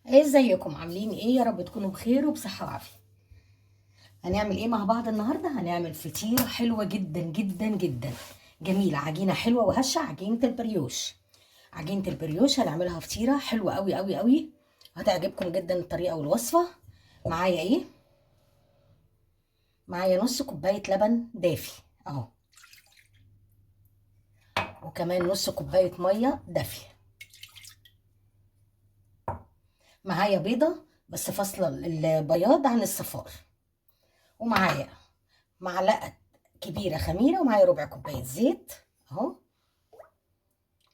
ازيكم عاملين ايه؟ يا رب تكونوا بخير وبصحة وعافية. هنعمل ايه مع بعض النهاردة؟ هنعمل فطيرة حلوة جدا جدا جدا جميلة، عجينة حلوة وهشة، عجينة البريوش. عجينة البريوش هنعملها فطيرة حلوة قوي قوي قوي، هتعجبكم جدا الطريقة والوصفة. معايا ايه؟ معايا نص كوباية لبن دافي اهو، وكمان نص كوباية مية دافية. معايا بيضة بس فاصلة البياض عن الصفار، ومعايا معلقة كبيرة خميرة، ومعايا ربع كوباية زيت اهو.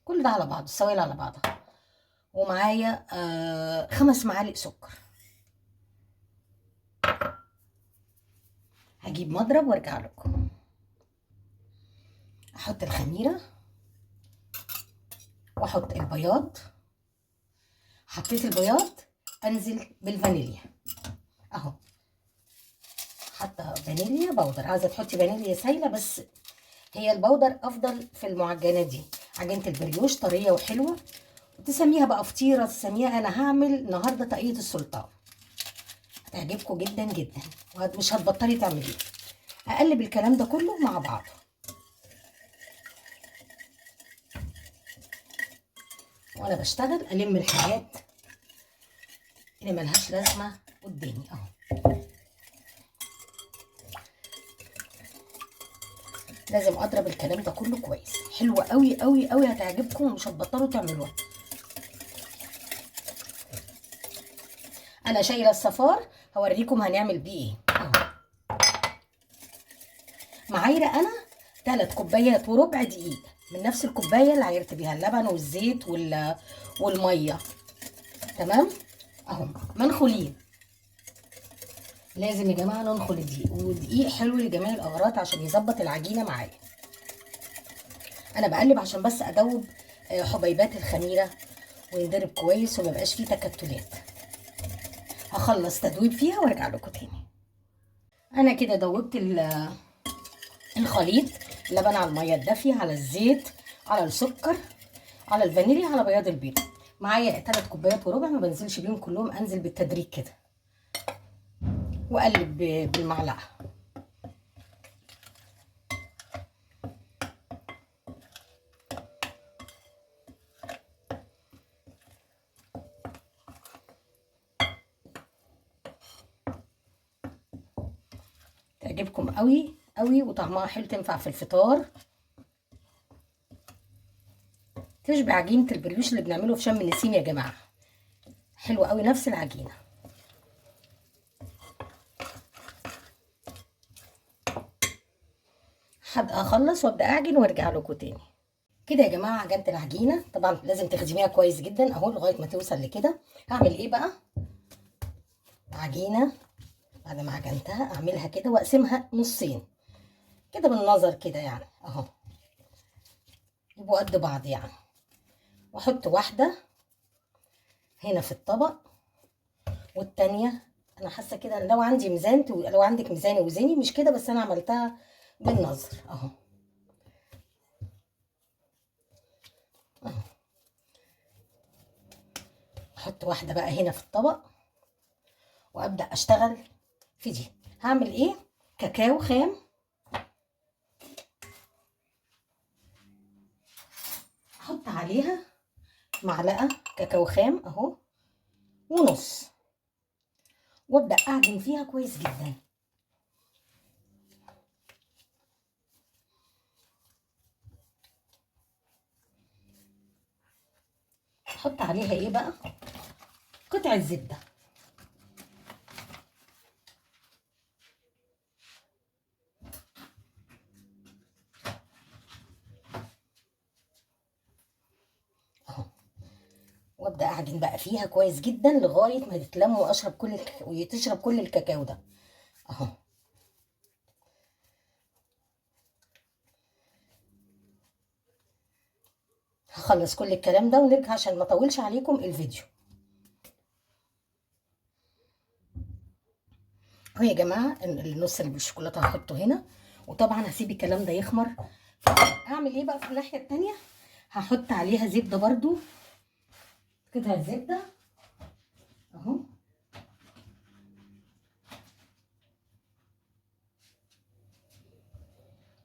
كل ده على بعضه، السوائل على بعضها. ومعايا 5 معالق سكر. هجيب مضرب وارجع لكم. احط الخميرة واحط البياض. حطيت البياض، انزل بالفانيليا اهو. حاطه فانيليا powder، عايزه تحطي فانيليا سايله بس هي ال powder افضل في المعجنات دي. عجينه البريوش طرية وحلوه، تسميها بقى فطيره، تسميها. انا هعمل النهارده طاقية السلطان، هتعجبكم جدا جدا ومش هتبطلي تعمليها. اقلب الكلام ده كله مع بعضه. وانا بشتغل الم الحاجات اللي ملهاش لازمه قدامي اهو. لازم اضرب الكلام ده كله كويس. حلوة قوي قوي قوي، هتعجبكم ومش هتبطلوا تعملوها. انا شايله الصفار، هوريكم هنعمل بيه ايه اهو. معايره انا 3 كوبايات وربع دقيق، من نفس الكوباية اللي عايرت بيها اللبن والزيت والمية، تمام اهو. منخولين، لازم يا جماعة ننخل الدقيق، ودقيق حلو لجميع الاغراض عشان يظبط العجينة معايا. انا بقلب عشان بس ادوب حبيبات الخميره وينضرب كويس وما يبقاش فيه تكتلات. هخلص تدويب فيها وارجع لكم تاني. انا كده دوبت الخليط، اللبن على المية الدافيه، على الزيت، على السكر، على الفانيليا، على بياض البيض. معايا 3 كوبايات وربع، ما بنزلش بيهم كلهم، انزل بالتدريج كده واقلب بالمعلقه. تعجبكم قوي قوي وطعمها حلو، تنفع في الفطار، تشبه عجينه البريوش اللي بنعمله في شم النسيم يا جماعة. حلوة قوي نفس العجينة. هبقى اخلص وابدا اعجن وارجع لكم تاني. كده يا جماعة عجنت العجينة، طبعا لازم تخدميها كويس جدا اهو لغاية ما توصل لكده. هعمل ايه بقى؟ عجينه بعد ما عجنتها اعملها كده واقسمها نصين كده بالنظر كده يعني اهو، يبقوا قد بعض يعني. واحط واحدة هنا في الطبق والتانية. انا حاسه كده لو عندي ميزان، لو عندك ميزان وزني، مش كده بس انا عملتها بالنظر اهو. احط واحدة بقى هنا في الطبق وابدا اشتغل في دي. هعمل ايه؟ كاكاو خام، احط عليها معلقه كاكاو خام اهو ونص، وابدا اعجن فيها كويس جدا. احط عليها ايه بقى؟ قطعه زبدة. اهو، وابدا اعجن بقى فيها كويس جدا لغاية ما تتلم واشرب كل وتشرب كل الكاكاو ده اهو. هخلص كل الكلام ده ونرجع عشان ما اطولش عليكم الفيديو. اهو يا جماعة النص اللي بالشوكولاته هحطه هنا، وطبعا هسيب الكلام ده يخمر. اعمل ايه بقى في الناحية التانية؟ هحط عليها زبدة برضو، قطعه زبدة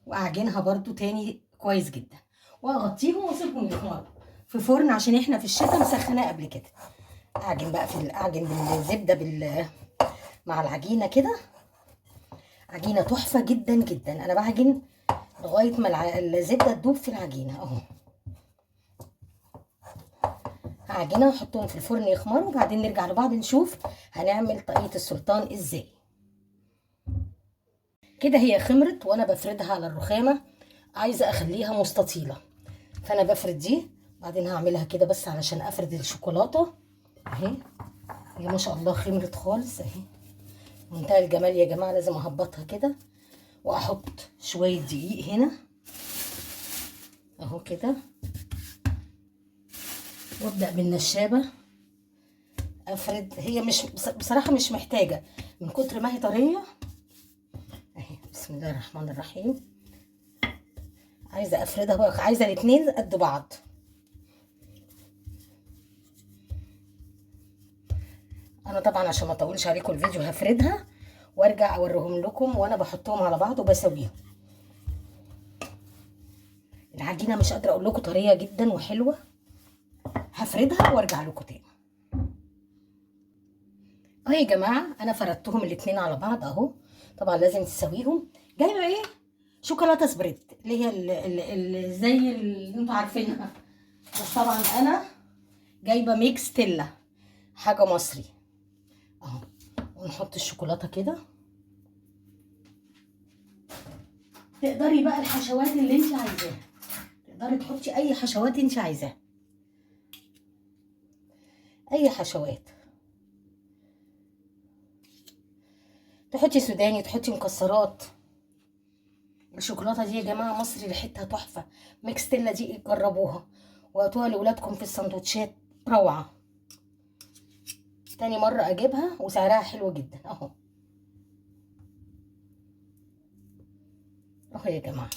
واعجنها برده تاني كويس جدا، واغطيهم واسيبهم يخمروا في فرن عشان احنا في الشتاء مسخناه قبل كده. اعجن بقى اعجن بالزبده مع العجينة كده. عجينه تحفة جدا جدا. انا بعجن لغاية ما الزبدة تدوب في العجينة اهو. هعجنها واحطهم في الفرن يخمروا، وبعدين نرجع لبعض نشوف هنعمل طاقية السلطان ازاي. كده هي خمرت وانا بفردها على الرخامه، عايزه اخليها مستطيله، فانا بفرد دي، بعدين هعملها كده بس علشان افرد الشوكولاتة اهي. هي ما شاء الله خمرت خالص اهي، منتهى الجمال يا جماعة. لازم اهبطها كده واحط شوية دقيق هنا اهو كده، وابدا بالنشابه افرد. هي مش بصراحة مش محتاجه من كتر ما هي طرية اهي. بسم الله الرحمن الرحيم. عايزه افردها بقى، عايزه الاتنين قد بعض. انا طبعا عشان ما اطولش عليكم الفيديو هفردها وارجع اوريهم لكم وانا بحطهم على بعض وبسويهم. العجينة مش قادرة اقول لكم طرية جدا وحلوه. هفردها وارجع لكم تاني. اهو يا جماعة انا فردتهم الاتنين على بعض اهو. طبعا لازم تسويهم. جايبه ايه؟ شوكولاتة سبريد اللي هي ال زي اللي انتوا عارفينها، بس طبعا انا جايبه ميكس تيلا، حاجة مصري اهو. ونحط الشوكولاتة كده. تقدري بقى الحشوات اللي انت عايزاها، تقدري تحطي اي حشوات انت عايزاها، اي حشوات. تحطي سوداني، تحطي مكسرات. الشوكولاتة دي يا جماعة مصري ريحتها تحفة. ميكستيلا دي جربوها وهاتوها لاولادكم في السندوتشات، روعه. تاني مرة اجيبها وسعرها حلو جدا اهو. اهو يا جماعة.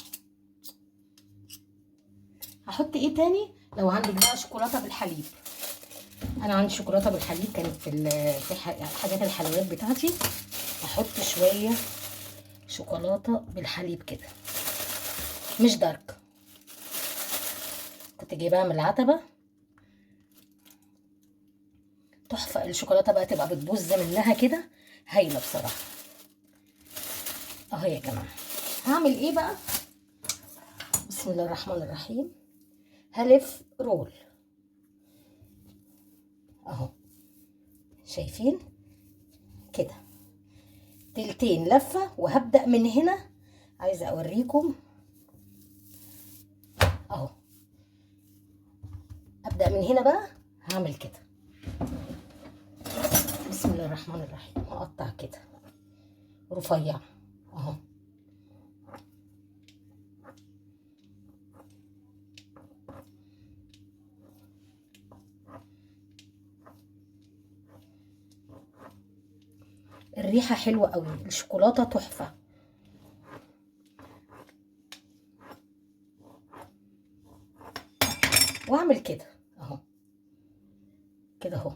هحط ايه تاني؟ لو عندك بقى شوكولاتة بالحليب، انا عندي شوكولاتة بالحليب كانت في حاجات الحلويات بتاعتي. هحط شوية شوكولاتة بالحليب كده، مش دارك، كنت جايباها من العتبة. تحفة الشوكولاتة بقى، تبقى بتبوظ منها كده، هايلة بصراحة. اهو يا جماعة. هعمل ايه بقى؟ بسم الله الرحمن الرحيم. هلف رول اهو، شايفين كده تلتين لفه. وهبدا من هنا، عايزه اوريكم اهو. ابدا من هنا بقى، هعمل كده. بسم الله الرحمن الرحيم. هقطع كده رفيع اهو. الريحة حلوة قوي، الشوكولاتة تحفة. واعمل كده اهو، كده اهو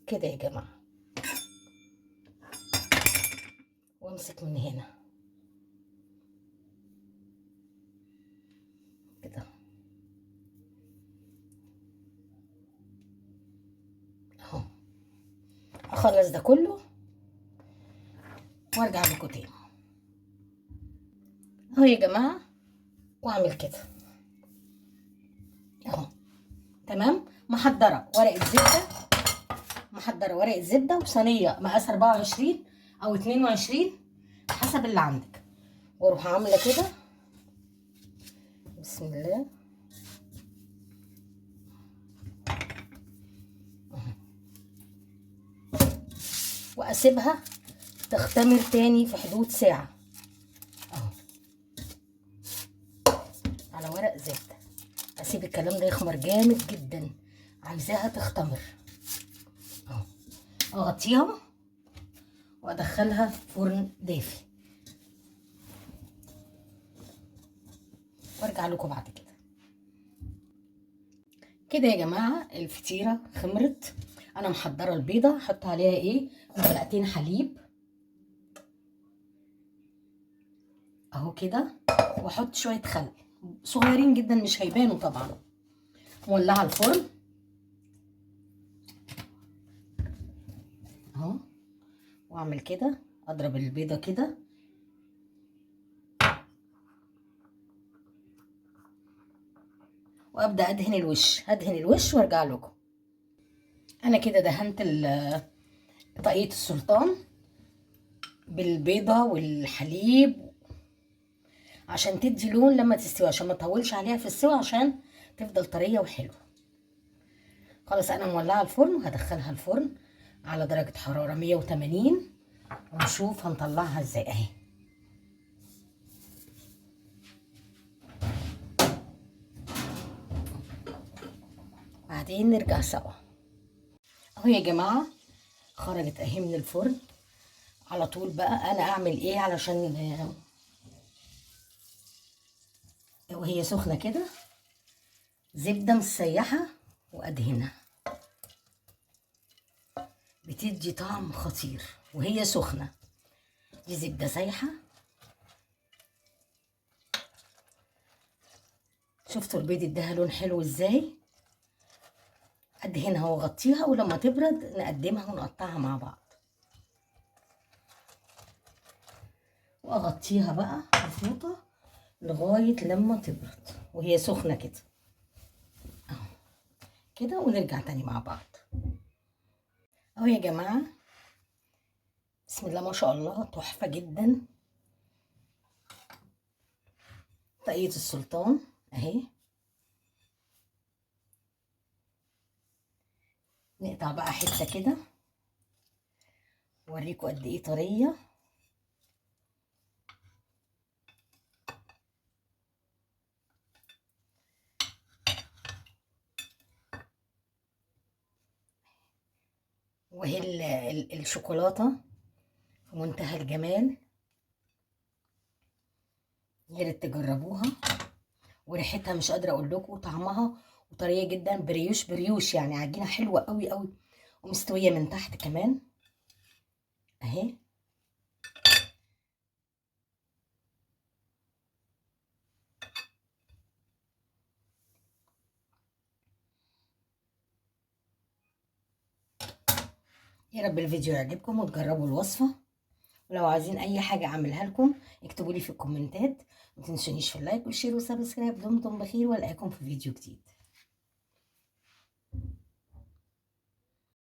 كده يا جماعة. وامسك من هنا كده اهو. اخلص ده كله وارجع لكم تاني اهو يا جماعة. واعمل كده اهو. تمام. محضرة ورقة زبدة، محضرة ورقة زبدة وصينيه مقاس 24 او 22 حسب اللي عندك. واروح عامله كده. بسم الله. واسيبها تختمر تاني في حدود ساعة اهو على ورق زبدة. اسيب الكلام ده يخمر جامد جدا، عايزاها تختمر اهو. اغطيها وادخلها فرن دافي وارجع لكم بعد كده. كده يا جماعة الفطيره خمرت. انا محضرة البيضة، هحط عليها ايه؟ معلقتين حليب اهو كده، واحط شوية خل صغيرين جدا مش هيبانوا طبعا. مولعه الفرن اهو، واعمل كده، اضرب البيضة كده، وابدا ادهن الوش. هدهن الوش وارجع لكم. انا كده دهنت طاقية السلطان بالبيضه والحليب عشان تدي لون لما تستوي، عشان ما تطولش عليها في السوا، عشان تفضل طرية وحلوه. خلاص انا مولعه الفرن وهدخلها الفرن على درجه حرارة 180، ونشوف هنطلعها ازاي. اهي بعدين نرجع سوا. اهو يا جماعة خرجت اهي من الفرن على طول. بقى انا اعمل ايه علشان وهي سخنة كده؟ زبدة مسيحه وادهنها، بتدي طعم خطير وهي سخنة. دي زبدة سايحه. شفتوا البيض اداها لون حلو ازاي؟ ادهنها واغطيها، ولما تبرد نقدمها ونقطعها مع بعض. واغطيها بقى بفوطه لغاية لما تبرد وهي سخنة كده اهو كده، ونرجع تاني مع بعض. اهو يا جماعة بسم الله ما شاء الله، تحفة جدا طاقية السلطان اهي. نقطع بقى حتة كده اوريكم قد ايه طرية. وهي الشوكولاتة في منتهى الجمال، يا ريت تجربوها. وريحتها مش قادرة اقول لكم، طعمها وطريه جدا، بريوش بريوش يعني، عجينه حلوة قوي قوي ومستويه من تحت كمان اهي. يا رب الفيديو يعجبكم وتجربوا الوصفة، ولو عايزين اي حاجة اعملها لكم اكتبوا لي في الكومنتات. ما تنسونيش في ال like وال share وال subscribe. دمتم بخير، والاقيكم في فيديو جديد.